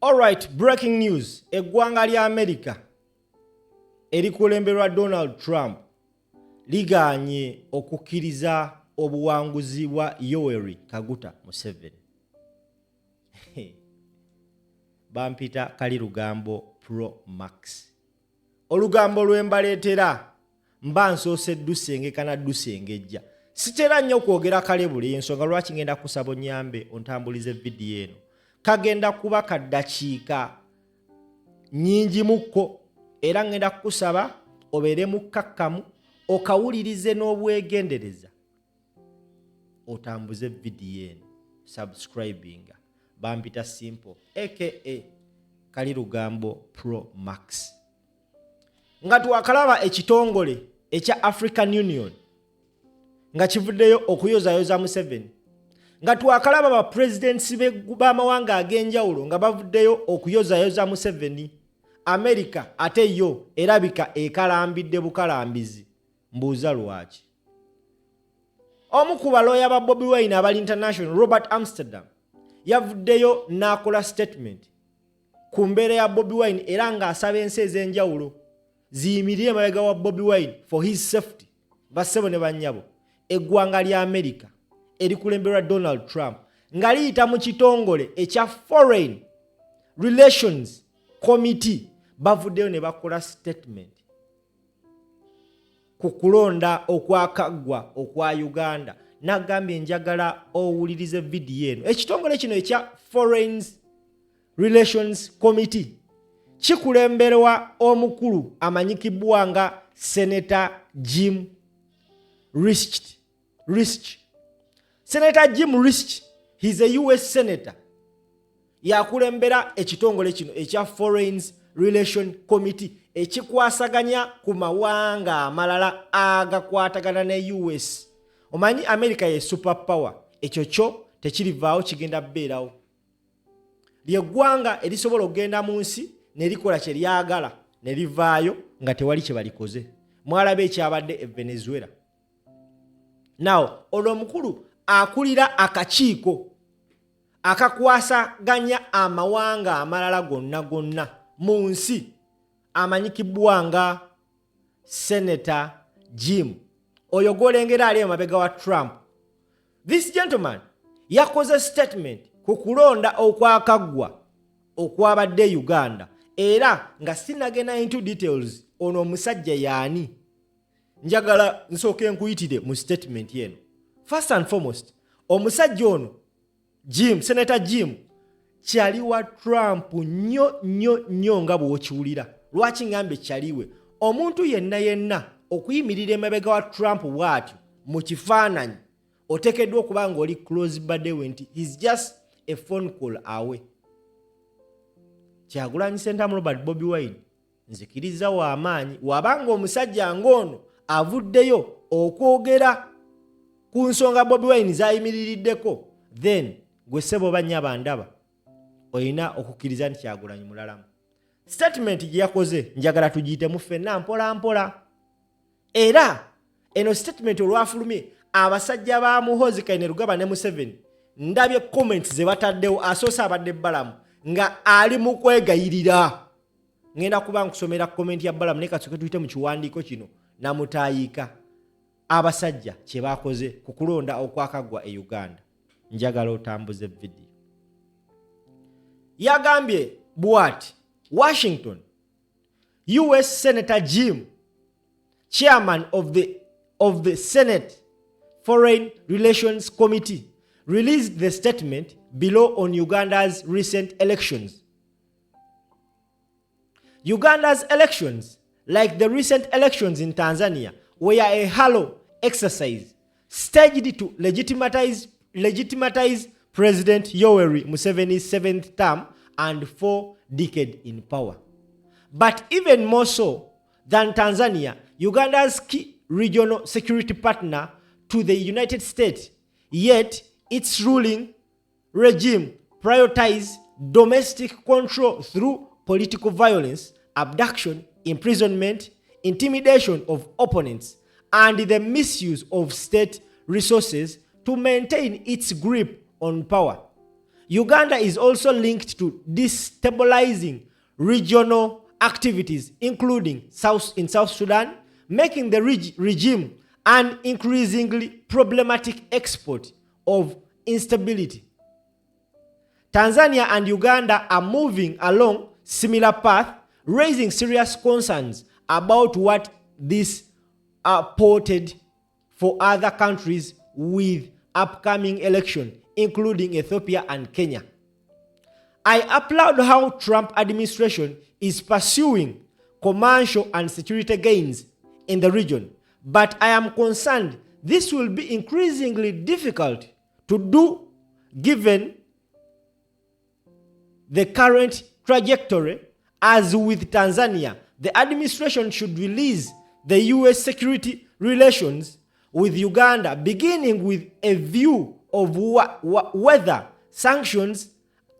Alright, breaking news. Eggwanga lya America erikulemberwa Donald Trump ligaanye okukkiriza obuwanguzi bwa Yoweri Kaguta Museveni. Bampita Kali Lugambo Pro Max. Olugambo lwe mbaleetera mba nsoose ddusengeka na ddusengejja. Sitera nnyo kwogera kalebule, y'ensonga lwaki ngenda kusaba onyambe ontambulize vidiyo eno. Kagenda kuba ka ddakiika nnyingimukko era ngenda kukusaba obeere mukkakkamu okawulirize n'obwegendereza otambuze vidiyo eno. Subscribinga. Bampita Simple aka Kali Lugambo Pro Max. Nga twakalaba ekitongole ekya African Union nga kivuddeyo okuyozayoza Museveni, nga twakalaba ba presidents b'amawanga ag'enjawulo nga bavuddeyo okuyozayoza Museveni, America ate yo erabika ekalambidde bukalambizi. Mbuuza lwaki? Omu ku balooya ba Bobi Wine abali international, Robert Amsterdam, yavuddeyo n'akola statement ku mbeera ya Bobi Wine era ng'asaba ensi ez'enjawulo ziyimirire emabega wa Bobi Wine for his safety. Bassebo ne bannyabo, eggwanga lya America erikulemberwa Donald Trump nga liyita mu kitongole ekya Foreign Relations Committee bavuddeyo ne bakola statement ku kulonda okwakaggwa okwa Uganda. Nagambye njagala owulirize vidiyo eno. Ekitongole kino ekya Foreign Relations Committee kikulemberwa omukulu amanyikibwa nga Senator Jim Risch. Risch. Senator Jim Risch, he's a US senator. Yakulembera ekitongole kino ekya Foreign Relation Committee ekikwasaganya ku mawanga amalala agakwatagana ne US. Omanyi America ye super power, ekyo kyo tekirivaawo, kigenda kubeerawo. Lyeggwanga erisobola okugenda mu nsi ne likola kye lyagala ne livaayo nga tewali kye balikoze. Mwalaba ekyabadde e Venezuela. Now ono omukulu akulira akakiiko akakwasaganya amawanga amalala gonna gonna mu nsi amanyikibwa nga Senator Jim, oyo gw'olengera ali emabega wa Trump. This gentleman yakoze statement ku kulonda okwakaggwa okwabadde Uganda, era nga sinagenda into details ono omusajja yaani, njagala nsooke nkuyitire mu statement eno. First and foremost, omusajja ono Jim, Senator Jim, kyali wa Trump nnyo nnyo nnyo nga bw'okiwulira. Lwaki ngambye kyaliwe? Omuntu yenna yenna okuyimirira emabega wa Trump bw'atyo mu kifaananyi, oteekeddwa okuba ng'oli close buddy we, nti he's just a phone call away. Kyagulanyi Ssentamu Robert Bobi Wine nzikiriza w'amaanyi wabanga omusajja ng'ono avuddeyo okwogera ku nsonga Bobi Wine z'ayimiririddeko, then gwe ssebo bannyaba ndaba olina okukkiriza nti Kyagulanyi mulalamu. Statement gye yakoze njagala tugiyitemu ffenna mpola mpola. Era eno statement olwafulumye, abasajja ba Muhoozi Kainerugaba ne Museveni ndabye comments ze bataddewo. Asoose abadde Balamu nga ali mu kwegayirira. Ngenda kuba nkusomera comment ya Balamu, naye kasooke tuyite mu kiwandiiko kino namutaayiika abasajja kye bakoze ku kulonda okwakaggwa e Uganda. Njagala otambuze vidiyo. Yagambye bw'ati: Washington, US Senator Jim, chairman of the Senate Foreign Relations Committee, released the statement below on Uganda's recent elections. Uganda's elections, like the recent elections in Tanzania, were a hollow exercise staged to legitimize President Yoweri Museveni's seventh term and 4 decade in power. But even more so than Tanzania, Uganda's key regional security partner to the United States, yet its ruling regime prioritized domestic control through political violence, abduction, imprisonment, intimidation of opponents, and the misuse of state resources to maintain its grip on power. Uganda is also linked to destabilizing regional activities including in South Sudan, making the regime an increasingly problematic export of instability. Tanzania and Uganda are moving along similar path, raising serious concerns about what this portend for other countries with upcoming election, including Ethiopia and Kenya. I applaud how Trump administration is pursuing commercial and security gains in the region, but I am concerned this will be increasingly difficult to do given the current trajectory. As with Tanzania, the administration should release the US security relations with Uganda, beginning with a view of whether sanctions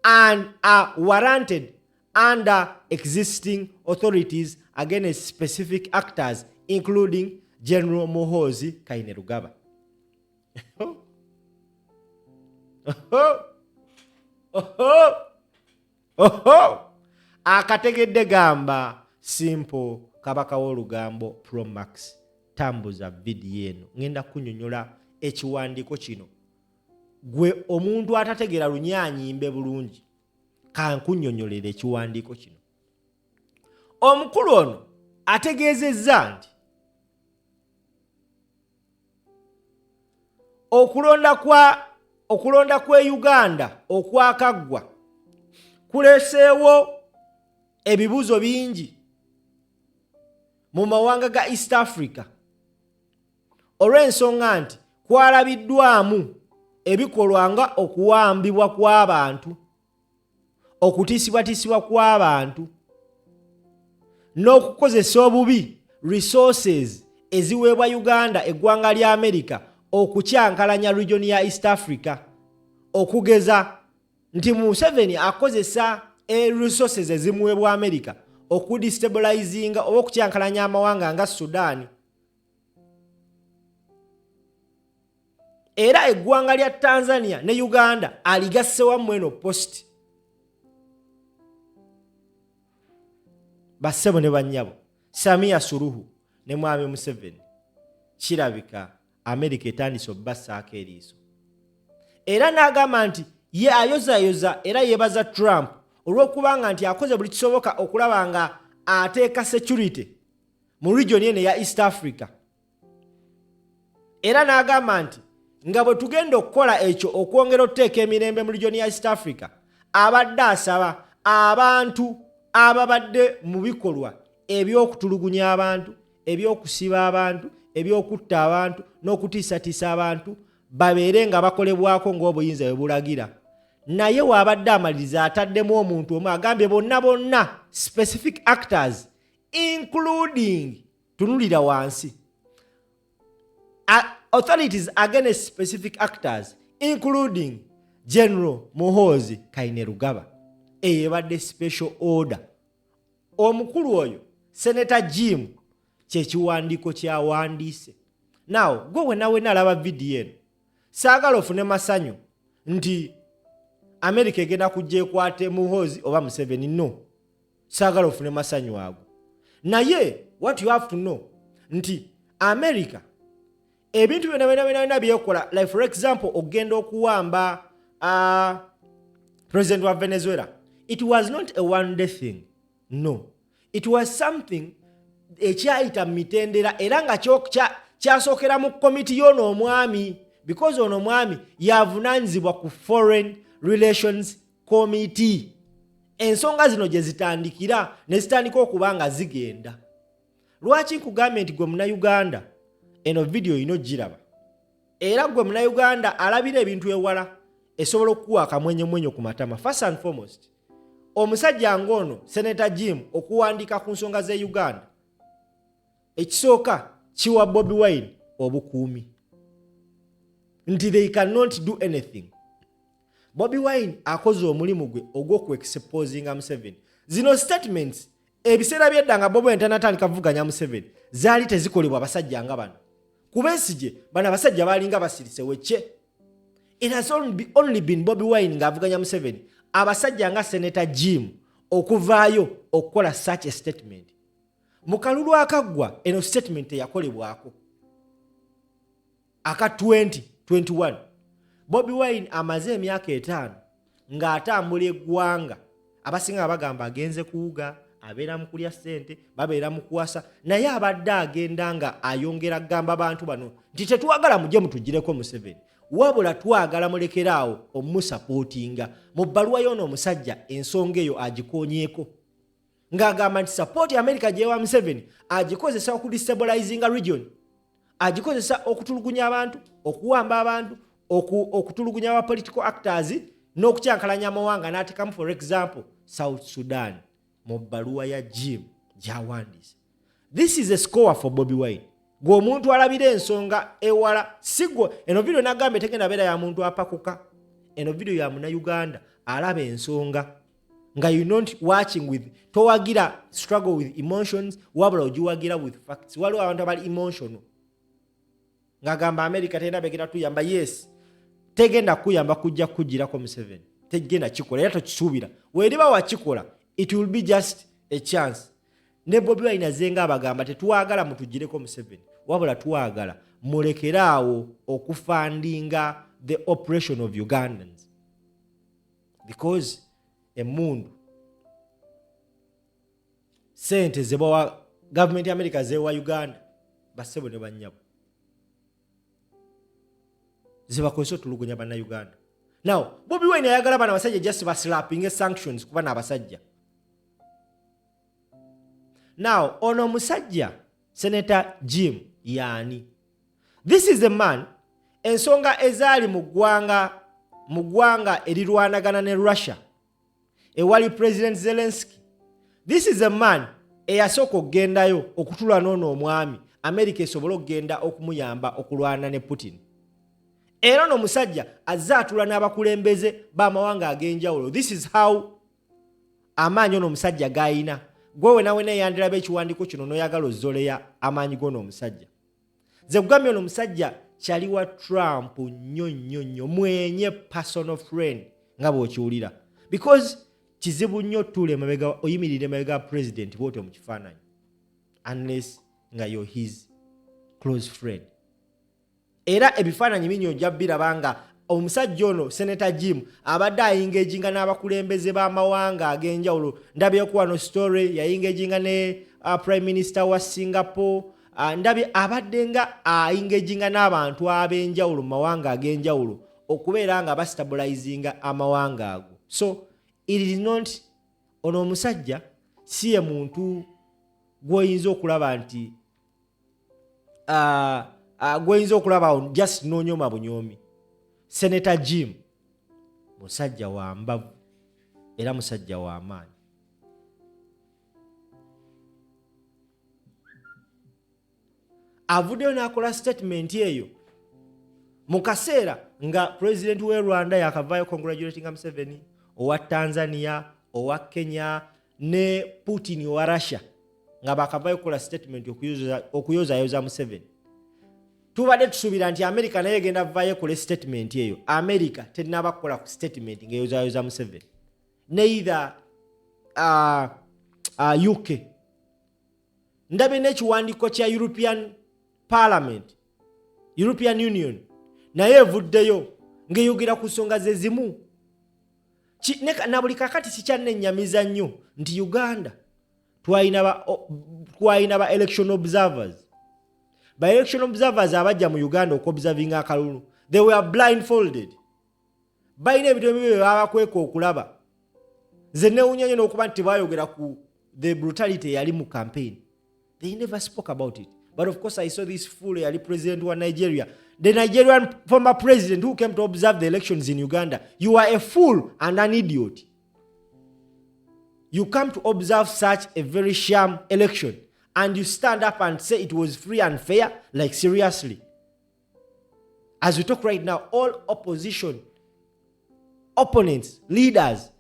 and are warranted under existing authorities against specific actors, including General Muhoozi Kainerugaba. Oh, oh, oh. Akategedde gamba Simple Kabaka w'Olugambo Promax. Tambuza vidiyo eno, ngenda kunyonyola ekiwandiiko kino. Gwe omuntu atategeera lunyanyimbe bulungi, kankunyonyolera ekiwandiiko kino. Omukulu ono ategeezezza nti okulonda kwe Uganda okwakaggwa kuleseewo ebibuuzo bingi mu mawanga ga East Africa olw'ensonga nti kwalabiddwamu ebikolwa nga okuwambibwa kw'abantu, okutiisibwatiisibwa kw'abantu n'okukozesa obubi resources eziweebwa Uganda eggwanga lya America okukyankalanya region ya East Africa, okugeza nti Museveni akozesa resources ezimuweebwa America okudestabilizinga oba okukyankalanya amawanga nga Sudan. Era eggwanga lya Tanzania ne Uganda aligasse wamu eno post. Bassebo ne bannyabo, Samia Suluhu ne Mwami Museveni, kirabika Amerika etandise obbassaako eriiso. Era n'agamba nti ye ayozayoza era yeebaza Trump olw'okubanga nti akoze buli kisoboka okulaba nga ateeka security mu region eno eya East Africa. Era n'agamba nti nga bwe tugenda okukola ekyo okwongera okuteeka emirembe mu region ya East Africa, abadde asaba abantu ababadde mu bikolwa eby'okutulugunya abantu, eby'okusiba abantu, eby'okutta abantu n'okutiisatiisa abantu babeere nga bakolebwako ng'obuyinza bwe bulagira. Naye waabadde amaliriza ataddemu omuntu omu, agambye bonna bonna specific actors including, tunulira wansi, authorities against specific actors including General Muhoozi Kainerugaba. Eyo ebadde special order. Omukulu oyo Senator Jim kyekiwandiiko kyawandiise. Now gwe wena wena alaba vidiyo eno, saagala ofune masanyu nti America egenda kujja ekwate Muhoozi oba Museveni. No, saagala ofune masanyu ago, naye what you have to know nti America ebintu byonna byonna byonna byonna byekola, like for example okugenda okuwamba president wa Venezuela, it was not a one day thing. No, it was something ekyayita mu mitendera era nga kyasookera mu komiti y'ono omwami, because ono omwami yavunaanyizibwa ku Foreign Relations Committee. Ensonga zino gye zitandikira ne zitandika okuba nga zigenda. Lwaki nkugambye nti gwe Munnayuganda eno vidiyo olina ogiraba, era gwe Munnayuganda alabira ebintu ewala esobola okukuwa akamwenyemwenyo ku matama. First and foremost, omusajja ng'ono Senator Jim okuwandiika ku nsonga z'e Uganda, ekisooka kiwa Bobi Wine obukuumi nti they cannot do anything. Bobi Wine akoze omulimu gwe ogw'okuexposinga Museveni. Zino statements ebiseera byedda nga Bobi Wine tanatandika kuvuganya Museveni zaali tezikolebwa abasajja nga bano. Ku Besigye bano abasajja baalinga basirise wekye. It has only been Bobi Wine ng'avuganya Museveni, abasajja nga Senator Jim okuvaayo okukola such a statement. Mu kalulu akaggwa eno statement teyakolebwako. Aka 2021 Bobi Wine amaze emyaka 5 ng'atambula eggwanga, abasinga nga bagamba agenze kuwuga, abeera mu kulya ssente, babeera mu kuwasa, naye abadde agenda nga ayongera kugamba bantu bano nti tetwagala mujje mutugireko Museveni, wabula twagala mulekeraawo omusapootinga. Mu bbaluwa y'ono omusajja ensonga eyo agikoonyeeko ng'agamba nti sapooti America gyewa Museveni agikozesa okudestabilizinga region, agikozesa okutulugunya abantu, okuwamba abantu, okutulugunya aba political actors n'okukyankalanya amawanga, n'ateekamu for example South Sudan mu bbaluwa ya Jim gy'awandiise. This is a score for Bobi Wine. Gwe omuntu alabira ensonga ewala, si gwe. Eno video nagambye tegenda beera ya muntu apakuka, eno video ya Munnayuganda alaba ensonga nga you not watching with, towagira struggle with emotions, wabula ogiwagira with facts. Waliwo abantu abali emotional ng'agamba America tegenda begenda tuyamba. Yes, tegenda kuyamba kujja kugirako Museveni, tegenda kikola era tokisuubira. Weeriba wakikola, it will be just a chance. Ne Bobi Wine azenga abagamba tetwagala mutugireko Museveni, wabula twagala mulekeraawo okufundinga the operation of Ugandans, because emundu sente zebawa gavumenti ya America zewa Uganda, bassebo ne bannyabo, zebakozesa otulugunya Bannayuganda. Now Bobi Wine ayagala bano abasajja just baslapinge sanctions kuba naabasajja. Now ono omusajja Senator Jim yaani? This is a man ensonga ezaali mu ggwanga erirwanagana ne Russia ewali President Zelenski. This is a man eyasooka okugendayo okutula n'ono omwami, America esobole okugenda okumuyamba okulwana ne Putin. Era ono omusajja azze atula n'abakulembeze b'amawanga ag'enjawulo. This is how amaanyi ono omusajja g'ayina. Gwe wena eyandiraba ekiwandiiko kino n'oyagala ozoleya amaanyi g'ono omusajja, nze kugambye ono omusajja kyali wa Trump nnyo nnyo nnyo, mwenye personal friend nga bw'okiwulira, because kizibu nnyo otuula emabega, oyimirire emabega wa president bwotyo mu kifaananyi, unless nga yo his close friend. Era ebifaananyi bingi ojja biraba nga omusajja ono Senator Jim abadde aengaginga n'abakulembeze b'amawanga ag'enjawulo. Ndabyeko wano story yaengaginga ne prime minister wa Singapore. Ndabye abadde nga aengaginga n'abantu ab'enjawulo mu mawanga ag'enjawulo okubeera nga bastabilizinga amawanga ago. So it is not, ono omusajja si ye muntu gw'oyinza okulaba nti gw'oyinza okulaba awo just n'onyooma bunyoomi. Senator Jim musajja wa mbavu era musajja wa maanyi. Avuddeyo n'akola statement eyo mu kaseera nga president we Rwanda yakavaayo congratulatinga Museveni, owa Tanzania, owa Kenya ne Putin owa Russia nga bakavaayo kukola statement okuyozayoza Museveni. Tubadde tusuubira nti America naye egenda vaayo ekole statement eyo. America tenaba kukola ku statement ng'eyozayoza Museveni, neither UK. Ndabye n'ekiwandiiko kya European Parliament, European Union naye evuddeyo ng'eyogera ku nsonga ze zimu. Na buli kakati kikyannenyamiza nnyo nti Uganda twalina ba election observers, ba election observers abajja mu Uganda okuobservinga akalulu. They were blindfolded, balina ebintu ebibi bye babakweka okulaba. Nze newunya nnyo n'okuba nti tebayogera ku the brutality eyali mu campaign. They never spoke about it. But of course I saw this fool eyali president wa Nigeria, the Nigerian former president who came to observe the elections in Uganda. You are a fool and an idiot. You come to observe such a very sham election and you stand up and say it was free and fair? Like, seriously. As we talk right now, all opposition opponents, leaders,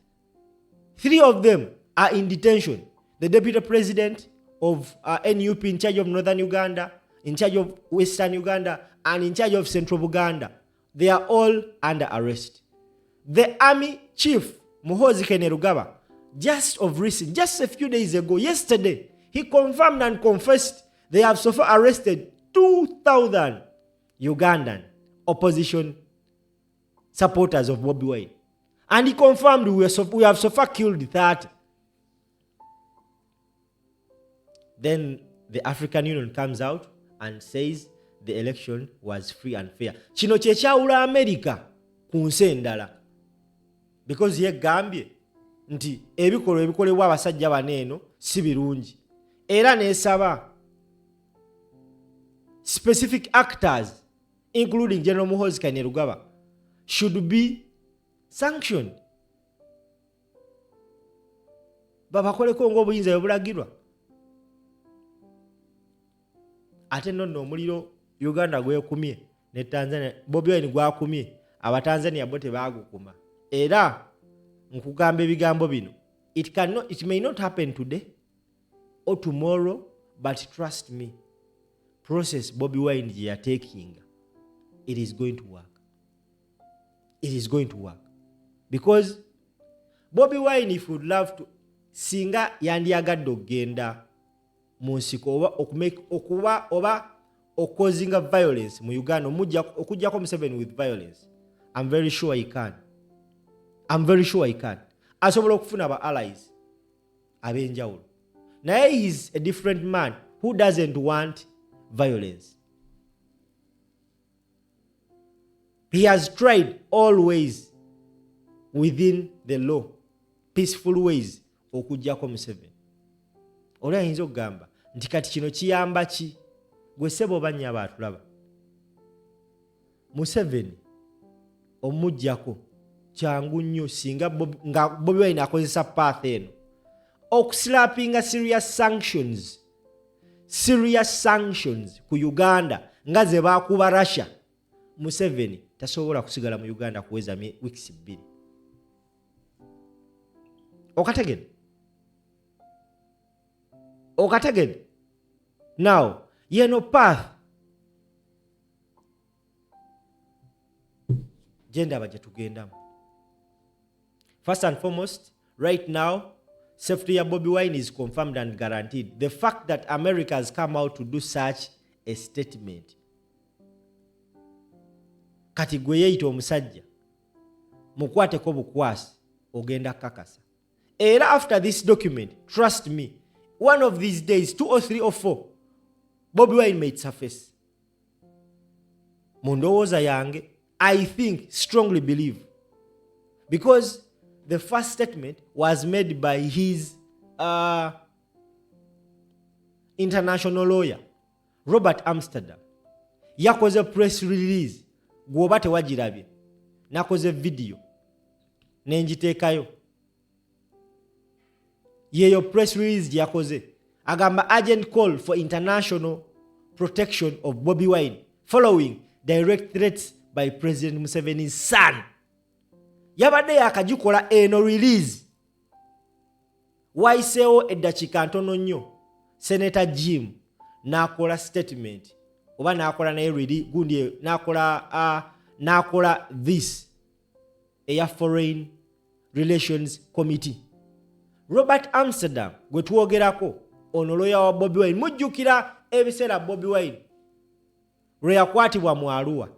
three of them are in detention. The deputy president of NUP in charge of northern Uganda, in charge of western Uganda, and in charge of central Uganda. They are all under arrest. The army chief Muhoozi Kainerugaba, just of recent, just a few days ago, yesterday, he confirmed and confessed they have so far arrested 2,000 Ugandan opposition supporters of Bobi Wine. And he confirmed we have so far killed 30. Then the African Union comes out and says the election was free and fair. Kino kye kyawula America ku nsi endala, because yegambye nti ebikolwa ebikolebwa abasajja bano eno si birungi, era nesaba specific actors including General Muhoozi Kainerugaba should be sanctioned, babakoleko ng'obuyinza bwe bulagirwa. Ate nno nno omuliro Uganda gwekumye ne Tanzania, Bobi Wine gwakumye, Abatanzania bo tebaagukuma. Era nkugamba ebigambo bino, it may not happen today or tomorrow, but trust me, process Bobi Wine gye yatekinga, it is going to work. It is going to work because Bobi Wine, if would love to, singa yandiyagadde okugenda mu nsiko oba okuba oba okozinga violence mu Uganda, okujjako Museveni with violence, I'm very sure he can. I'm very sure he can. Asobola okufuna aba allies ab'enjawulo, naye he is a different man who doesn't want violence. He has tried always within the law, peaceful ways okujjako Museveni. Oli ayinza okugamba nti kati kino kiyamba ki? Gwe ssebo oba nnyabo atulaba, Museveni omujjako kyangu nnyo singa nga Bobi Wine akozesa path eno okuslapinga serious sanctions, serious sanctions ku Uganda nga ze baakuba Russia. Museveni tasobola kusigala mu Uganda kuweza weeks 2. Okategedde? Okategedde? Now yeno path gyendaba gye tugendamu. First and foremost, right now safety ya Bobi Wine is confirmed and guaranteed. The fact that America has come out to do such a statement, kati gwe yeeyita omusajja mukwateko bukwasi, ogenda kakasa. Era after this document, trust me, one of these days, 2 or 3 or 4, Bobi Wine made surface. Mu ndowooza yange, I think, strongly believe, because the first statement was made by his international lawyer Robert Amsterdam. Yakoze press release, gwoba tewagirabye, nakoze video nenjiteekayo. Yeyo press release gye yakoze, agamba urgent call for international protection of Bobi Wine following direct threats by President Museveni's son. Yabadde yakagikola eno release, wayiseewo eddakiika ntono nnyo Senator Jim n'akola statement, oba n'akola naye release gundi, n'akola this eya Foreign Relations Committee. Robert Amsterdam gwe twogerako ono lawyer wa Bobi Wine, mujjukira ebiseera Bobi Wine lwe yakwatibwa mu Arua.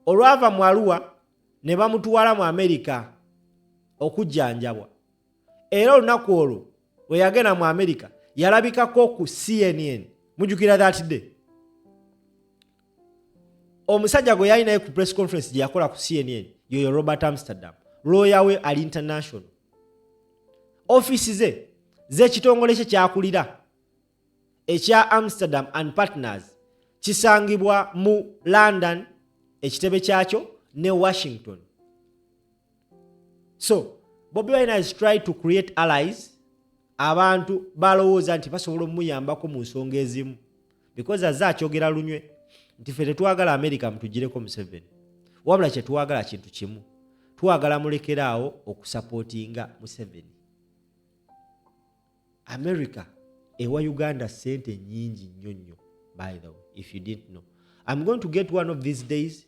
Olwava mu Arua ne bamutwala mu Amerika okujjanjabwa. Era olunaku olwo lwe yagenda mu Amerika yalabikako ku CNN. Mujjukira that day? Omusajja gwe yali naye ku press conference gye yakola ku CNN yoyo Robert Amsterdam, lawyer we ali international. Office ze z'ekitongole kye kyakulira ekya Amsterdam and Partners kisangibwa mu London, ekitebe kyakyo, ne Washington. So Bobi Wine has tried to create allies, abantu balowooza nti basobola omuyambako mu nsonga ezimu, because azze akyogera lunywe nti ffe tetwagala America mutugireko Museveni, wabula kye twagala kintu kimu, twagala mulekeraawo okusapootinga Museveni. America ewa Uganda ssente nnyingi nnyo nnyo. By the way, if you didn't know, I'm going to get one of these days.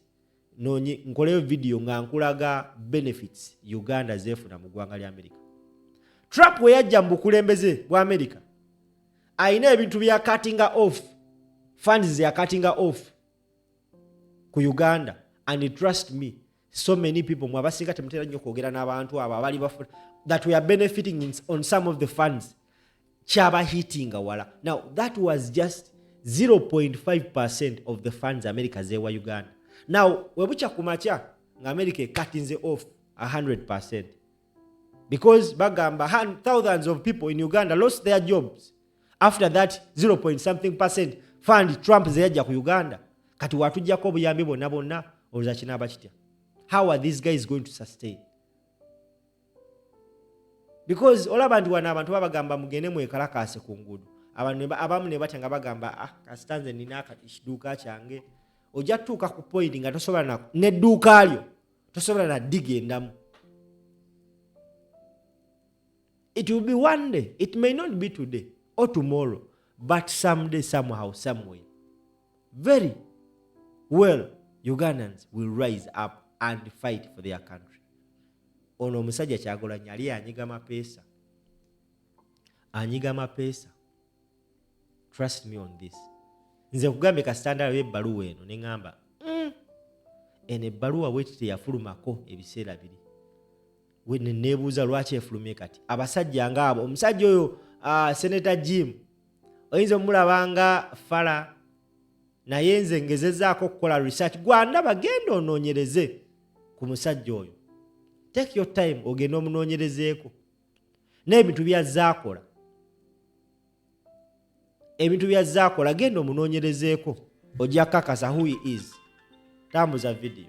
Nkoleyo video nga nkulaga benefits Uganda zefuna mu ggwanga lya America. Trump we yajja mu bukulembeze bwa America, alina ebintu bya cutting off funds, ze cutting off ku Uganda. And trust me, so many people, mwe abasinga temutera nnyo kwogera n'abantu abo abali bafuna, that we are benefiting on some of the funds, kyabahitinga wala. Now that was just 0.5% of the funds America zewa Uganda. Now webukya ku makya nga America ekatinze off 100%, because bagamba thousands of people in Uganda lost their jobs after that 0 point something percent fund Trump zeyajja ku Uganda. Kati watujjako obuyambi bwonna bwonna, olowooza kinaaba kitya? How are these guys going to sustain? Because olaba nti wano abantu babagamba mugende mwekalakaase ku nguudo, abantu abamu ne batya nga bagamba, "Ah, kasita nze nina ekiduuka kyange." Ojja tutuuka ku point nga tosobola nedduuka lyo tosobola nadigendamu. It will be one day. It may not be today or tomorrow, but someday, somehow, somewhere, very well, Ugandans will rise up and fight for their country. Ono omusajja Kyagulanyi ali anyiga mapeesa, anyiga mapeesa. Trust me on this. Nze kugambye, kasitandala ebbaluwa eno neŋŋamba, eno ebbaluwa bweti teyafulumako ebiseera biri." We ne neebuuza lwaki efulumye kati. Abasajja ngaabo, omusajja oyo, Senator Jim, oyinza omulaba nga fala, naye nze ngezezaako okukola research. Gwandaba, genda onoonyereze ku musajja oyo. Take your time, ogende omunoonyerezeeko n'ebintu byazaakola, ebintu byazaakola. Genda omunoonyerezeeko, ojja kakasa who he is. Tambuza video.